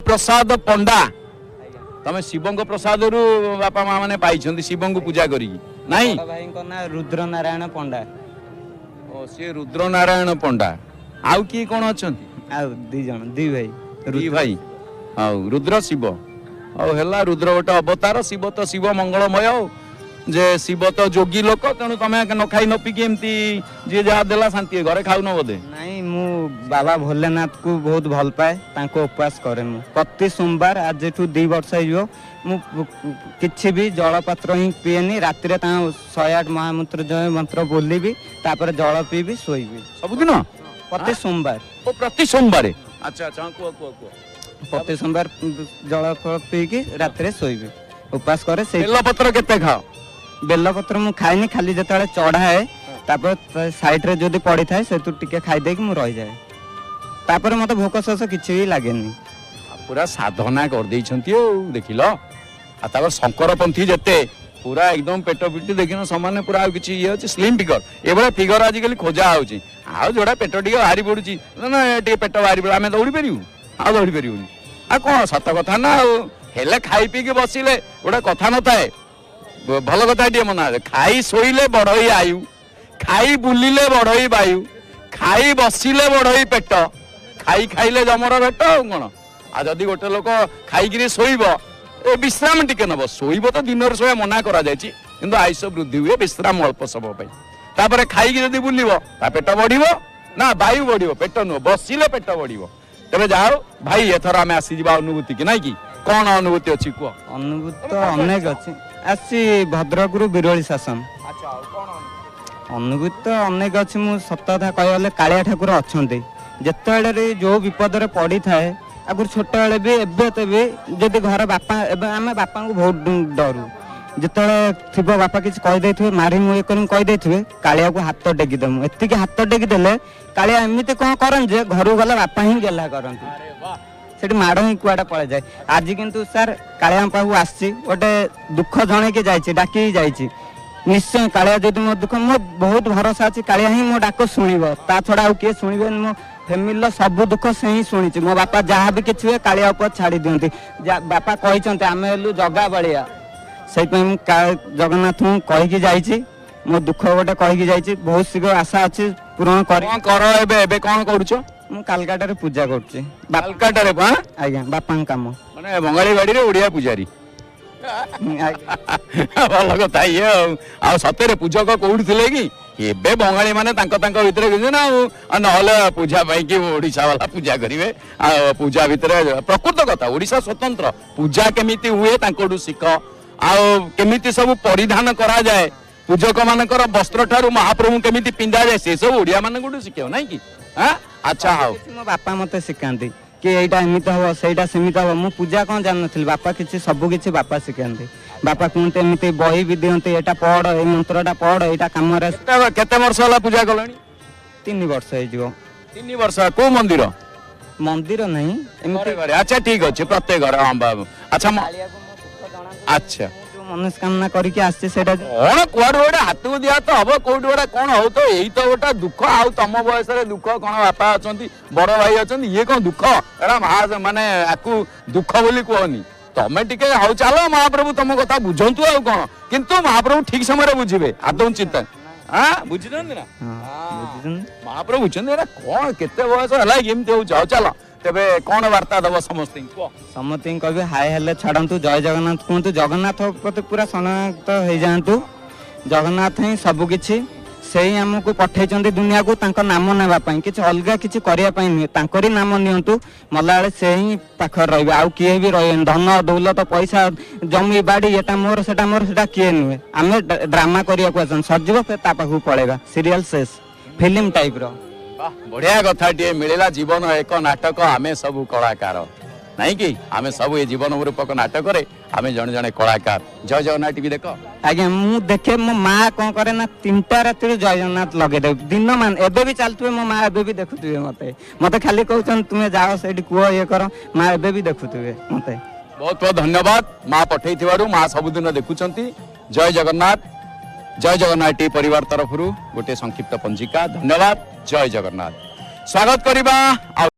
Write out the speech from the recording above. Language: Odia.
ପ୍ରସାଦ ପଣ୍ଡା। ତମେ ଶିବଙ୍କ ପ୍ରସାଦରୁ ବାପା ମା ମାନେ ପାଇଛନ୍ତି, ଶିବଙ୍କୁ ପୂଜା କରିକି ନାଇଁ? ବଡ଼ ଭାଇଙ୍କ ନାଁ ରୁଦ୍ର ନାରାୟଣ ପଣ୍ଡା। ଓ, ସିଏ ରୁଦ୍ର ନାରାୟଣ ପଣ୍ଡା। ଆଉ କିଏ କଣ ଅଛନ୍ତି? ଆଉ ଦି ଜଣ, ଦି ଭାଇ। ଦି ଭାଇ। ହଉ, ରୁଦ୍ର ଶିବ। ଆଉ ହେଲା, ରୁଦ୍ର ଗୋଟେ ଅବତାର, ଶିବ ତ ଶିବ ମଙ୍ଗଳମୟ। ଆଉ ଯେ ଶିବ ତ ଯୋଗୀ ଲୋକ, ତେଣୁ ତମେ ନ ଖାଇ ନ ପିଇକି ଏମିତି ଯିଏ ଯାହା ଦେଲା ଶାନ୍ତି। ଘରେ ଖାଉନ ବୋଧେ? ନାଇଁ, ମୁଁ ବାବା ଭୋଲେନାଥକୁ ବହୁତ ଭଲ ପାଏ, ତାଙ୍କ ଉପବାସ କରେ ମୁଁ ପ୍ରତି ସୋମବାର। ଆଜିଠୁ 2 ବର୍ଷ ହେଇଯିବ, ମୁଁ କିଛି ବି ଜଳପାତ୍ର ହିଁ ପିଏନି। ରାତିରେ ତାଙ୍କ 108 ମହାମୃତ୍ୟୁଞ୍ଜୟ ମନ୍ତ୍ର ବୋଲିବି, ତାପରେ ଜଳ ପିଇବି, ଶୋଇବି। ସବୁଦିନ? ପ୍ରତି ସୋମବାର। ଓ, ପ୍ରତି ସୋମବାର। ଆଚ୍ଛା ଆଚ୍ଛା, ହଁ, କୁହ କୁହ କୁହ। ପ୍ରତି ସୋମବାର ଜଳ ଫଳ ପିଇକି ରାତିରେ ଶୋଇବି, ଉପାସ କରେ ସେଇ। ବେଲପତ୍ର କେତେ ଖାଅ? ବେଲପତ୍ର ମୁଁ ଖାଏନି, ଖାଲି ଯେତେବେଳେ ଚଢ଼ାଏ ତାପରେ ସାଇଡରେ ଯଦି ପଡ଼ିଥାଏ ସେଠୁ ଟିକେ ଖାଇଦେଇକି ମୁଁ ରହିଯାଏ। ତାପରେ ମତେ ଭୋକ ଶୋଷ କିଛି ବି ଲାଗେନି। ପୁରା ସାଧନା କରିଦେଇଛନ୍ତି ଆଉ ଦେଖିଲ। ଆଉ ତାପରେ ଶଙ୍କରପନ୍ଥୀ ଯେତେ ପୁରା ଏକଦମ ପେଟ ପିଟି ଦେଖିନ ସମାନ ପୁରା, ଆଉ କିଛି ଇଏ ଅଛି, ସ୍ଲିମ୍ ଫିଗର। ଏଭଳିଆ ଫିଗର ଆଜିକାଲି ଖୋଜା ହଉଛି। ଆଉ ଯୋଉଟା ପେଟ ଟିକେ ବାହାରି ପଡୁଛି ନା, ଟିକେ ପେଟ ବାହାରି ପଡେ, ଆମେ ଦୌଡ଼ି ପାରିବୁ? ଆଉ ଦୌଡ଼ି ପାରିବୁନି। ଆଉ କଣ, ସତ କଥା ନା ଆଉ। ହେଲେ ଖାଇ ପିଇକି ବସିଲେ ଗୋଟେ କଥା ନଥାଏ, ଭଲ କଥା ଟିକେ ମନେ ଅଛି, ଖାଇ ଶୋଇଲେ ବଢଇ ଆୟୁ, ଖାଇ ବୁଲିଲେ ବଢଇ ବାୟୁ, ଖାଇ ବସିଲେ ବଢଇ ପେଟ, ଖାଇ ଖାଇଲେ ଜମର ଭେଟ। ଆଉ କଣ, ଆଉ ଯଦି ଗୋଟେ ଲୋକ ଖାଇକିରି ଶୋଇବ, ଏ ବିଶ୍ରାମ ଟିକେ ନବ, ଶୋଇବ ତ ଦିନରେ ଶୋଇବା ମନା କରାଯାଇଛି, କିନ୍ତୁ ଆୟୁଷ ବୃଦ୍ଧି ହୁଏ ବିଶ୍ରାମ ଅଳ୍ପ ସମୟ ପାଇଁ। ତାପରେ ଖାଇକି ଯଦି ବୁଲିବ ତା ପେଟ ବଢିବ ନା ବାୟୁ ବଢିବ, ପେଟ ନୁହଁ, ବସିଲେ ପେଟ ବଢିବ। ତେବେ ଯାଅ ଭାଇ, ଏଥର ଆମେ ଆସିଯିବା ଅନୁଭୂତି କି ନାଇଁ କି? କଣ ଅନୁଭୂତି ଅଛି କୁହ? ଅନୁଭୂତି ତ ଅନେକ ଅଛି। ଆସିଛି ଭଦ୍ରକରୁ ବିରୋଳି ଶାସନ। ଅନୁଭୂତି ତ ଅନେକ ଅଛି। ମୁଁ ସତ କଥା କହିବାକୁ ଗଲେ କାଳିଆ ଠାକୁର ଅଛନ୍ତି। ଯେତେବେଳେ ବି ଯୋଉ ବିପଦରେ ପଡ଼ିଥାଏ, ଆଗରୁ ଛୋଟବେଳେ ବି, ଏବେ ତ ବି, ଯଦି ଘର ବାପା, ଏବେ ଆମେ ବାପାଙ୍କୁ ବହୁତ ଡରୁ। ଯେତେବେଳେ ଥିବ ବାପା କିଛି କହିଦେଇଥିବେ, ମାରି ମୁଁ ଇଏ କରିକି କହିଦେଇଥିବେ, କାଳିଆକୁ ହାତ ଟେକି ଦେମୁ। ଏତିକି ହାତ ଟେକି ଦେଲେ କାଳିଆ ଏମିତି କଣ କରନ୍ତି ଯେ ଘରକୁ ଗଲେ ବାପା ହିଁ ଗେହ୍ଲା କରନ୍ତି, ସେଠି ମାଡ଼ ହିଁ କୁଆଡ଼େ ପଳେଇଯାଏ। ଆଜି କିନ୍ତୁ ସାର୍ କାଳିଆଙ୍କ ପାଖକୁ ଆସିଛି, ଗୋଟେ ଦୁଃଖ ଜଣେଇକି ଯାଇଛି, ଡାକିକି ଯାଇଛି। ନିଶ୍ଚୟ କାଳିଆ ଯଦି ମୋ ଦୁଃଖ, ମୋ ବହୁତ ଭରସା ଅଛି କାଳିଆ ହିଁ ମୋ ଡାକ ଶୁଣିବ, ତା ଛଡ଼ା ଆଉ କିଏ ଶୁଣିବେନି। ମୋ ଫ୍ୟାମିଲିର ସବୁ ଦୁଃଖ ସେ ହିଁ ଶୁଣିଛି। ମୋ ବାପା ଯାହା ବି କିଛି ହୁଏ କାଳିଆ ଉପରେ ଛାଡ଼ି ଦିଅନ୍ତି। ବାପା କହିଛନ୍ତି ଆମେ ହେଲୁ ଜଗା ବଳିଆ, ସେଇପାଇଁ ମୁଁ ଜଗନ୍ନାଥଙ୍କୁ କହିକି ଯାଇଛି, ମୋ ଦୁଃଖ ଗୋଟେ କହିକି ଯାଇଛି। ବହୁତ ଶୀଘ୍ର ଆଶା ଅଛି ପୂରଣ କରି। କଣ କର ଏବେ? ଏବେ କଣ କରୁଛ? ମୁଁ କାଲକାଟାରେ ପୂଜା କରୁଛି। କାଲକାଟାରେ? ଆଜ୍ଞା, ବାପାଙ୍କ କାମ। ମାନେ ବଙ୍ଗାଳୀ ବାଡ଼ିରେ ଓଡ଼ିଆ ପୂଜାରୀ। ଭଲ କଥା ଇଏ। ଆଉ ସତରେ ପୂଜକ କୋଉଠି ଥିଲେ କି? ଏବେ ବଙ୍ଗାଳୀ ମାନେ ତାଙ୍କ ତାଙ୍କ ଭିତରେ କିଛି ନା, ଆଉ ନହେଲେ ପୂଜା ପାଇଁ କି ଓଡ଼ିଶା ବାଲା ପୂଜା କରିବେ? ଆଉ ପୂଜା ଭିତରେ ପ୍ରକୃତ କଥା, ଓଡ଼ିଶା ସ୍ୱତନ୍ତ୍ର। ପୂଜା କେମିତି ହୁଏ ତାଙ୍କଠୁ ଶିଖ, ଆଉ କେମିତି ସବୁ ପରିଧାନ କରାଯାଏ, ପୂଜକ ମାନଙ୍କର ବସ୍ତ୍ର ଠାରୁ ମହାପ୍ରଭୁ କେମିତି ପିନ୍ଧାଯାଏ, ସେ ସବୁ ଓଡ଼ିଆ ମାନଙ୍କଠୁ ଶିଖିବ ନାଇଁ କି? ଆଚ୍ଛା, ହଉ। ମୋ ବାପା ମତେ ଶିଖାନ୍ତି କି ଏଇଟା ଏମିତି ହବ, ସେଇଟା ସେମିତି ହବ। ମୁଁ ପୂଜା କଣ ଜାଣିନଥିଲି, ବାପା କିଛି ସବୁ କିଛି ବାପା ଶିଖାନ୍ତି। ବାପା କୁହନ୍ତି ଏମିତି, ବହି ବି ଦିଅନ୍ତି, ଏଇଟା ପଢ, ଏଇ ମନ୍ତ୍ରଟା ପଢ, ଏଇଟା କାମରେ। କେତେ ବର୍ଷ ହେଲା ପୂଜା କଲଣି? 3 ବର୍ଷ ହେଇଯିବ। 3 ବର୍ଷ। କୋଉ ମନ୍ଦିର? ମନ୍ଦିର ନାହିଁ ଏମିତି। ଆଚ୍ଛା, ଠିକ ଅଛି, ପ୍ରତ୍ୟେକ ଘରେ। ହଁ ବାବୁ। ଆଚ୍ଛା, ଆଚ୍ଛା, ମନସ୍କାମନା କରିକି ଆସିଛି ସେଇଟା। କଣ କୁଆଡୁ ଗୋଟେ ହାତକୁ ଦିଆ ତ ହବ, କୋଉଠି ଗୋଟେ କଣ ହଉ ତ। ଏଇ ତ ଗୋଟେ ଦୁଃଖ। ଆଉ ତମ ବୟସରେ ଦୁଃଖ କଣ? ବାପା ଅଛନ୍ତି, ବଡ ଭାଇ ଅଛନ୍ତି, ଇଏ କଣ ଦୁଃଖ? ଏଟା ମହା ମାନେ ଆକୁ ଦୁଃଖ ବୋଲି କୁହନି ତମେ। ଟିକେ ହଉ ଚାଲ, ମହାପ୍ରଭୁ ତମ କଥା ବୁଝନ୍ତୁ। ଆଉ କଣ, କିନ୍ତୁ ମହାପ୍ରଭୁ ଠିକ ସମୟରେ ବୁଝିବେ, ଆଦୌ ଚିନ୍ତା। ବୁଝିଛନ୍ତି ନା? ମହାପ୍ରଭୁ ବୁଝଛନ୍ତି। ଏଟା କଣ, କେତେ ବୟସ ହେଲା ଏମିତି ହଉଛି? ଆଉ ଚାଲ, ତେବେ କଣ ବାର୍ତ୍ତା ଦବ ସମସ୍ତଙ୍କୁ କୁହ? ସମସ୍ତଙ୍କୁ କହିବି ହାଏ ହେଲେ ଛାଡ଼ନ୍ତୁ, ଜୟ ଜଗନ୍ନାଥ କୁହନ୍ତୁ, ଜଗନ୍ନାଥ ପ୍ରତି ପୁରା ଶରଣାଗତ ହେଇଯାଆନ୍ତୁ। ଜଗନ୍ନାଥ ହିଁ ସବୁ କିଛି, ସେଇ ଆମକୁ ପଠେଇଛନ୍ତି ଦୁନିଆକୁ ତାଙ୍କ ନାମ ନେବା ପାଇଁ, କିଛି ଅଲଗା କିଛି କରିବା ପାଇଁ ନୁହେଁ। ତାଙ୍କରି ନାମ ନିଅନ୍ତୁ, ମଲାବେଳେ ସେ ହିଁ ପାଖରେ ରହିବେ, ଆଉ କିଏ ବି ରହିବେନି। ଧନ ଦୌଲତ ପଇସା ଜମି ବାଡ଼ି ଏଟା ମୋର ସେଟା ମୋର, ସେଟା କିଏ ନୁହେଁ। ଆମେ ଡ୍ରାମା କରିବାକୁ ଆସନ୍ତି, ସରିଯିବ ଫେର ତା ପାଖକୁ ପଳେଇବା, ସିରିଏଲ ଶେଷ, ଫିଲ୍ମ ଟାଇପର। ବଢିଆ କଥାଟିଏ ମିଳିଲା। ଜୀବନ ଏକ ନାଟକ, ଆମେ ସବୁ କଳାକାର ନାଇଁ କି? ଆମେ ସବୁ ଏ ଜୀବନ ରୂପକ ନାଟକରେ ଆମେ ଜଣେ ଜଣେ କଳାକାର। ଜୟ ଜଗନ୍ନାଥ ଟିଭି ଦେଖ? ଆଜ୍ଞା, ମୁଁ ଦେଖେ। ମୋ ମା କଣ କରେ ନା 3ଟା ରାତିରୁ ଜୟ ଜଗନ୍ନାଥ ଲଗେଇଦେବେ, ଦିନ ମାନ ଏବେ ବି ଚାଲୁଥିବେ। ମୋ ମା ଏବେ ବି ଦେଖୁଥିବେ ମତେ, ମତେ ଖାଲି କହୁଛନ୍ତି ତୁମେ ଯାଅ ସେଇଠି କୁହ ଇଏ କର। ମା ଏବେ ବି ଦେଖୁଥିବେ ମତେ। ବହୁତ ବହୁତ ଧନ୍ୟବାଦ ମା ପଠେଇଥିବାରୁ, ମା ସବୁଦିନ ଦେଖୁଛନ୍ତି। ଜୟ ଜଗନ୍ନାଥ। ଜୟ ଜଗନ୍ନାଥ ଟି ପରିବାର ତରଫରୁ ଗୋଟେ ସଂକ୍ଷିପ୍ତ ପଞ୍ଜିକା। ଧନ୍ୟବାଦ, ଜୟ ଜଗନ୍ନାଥ। ସ୍ୱାଗତ କରିବା ଆଉ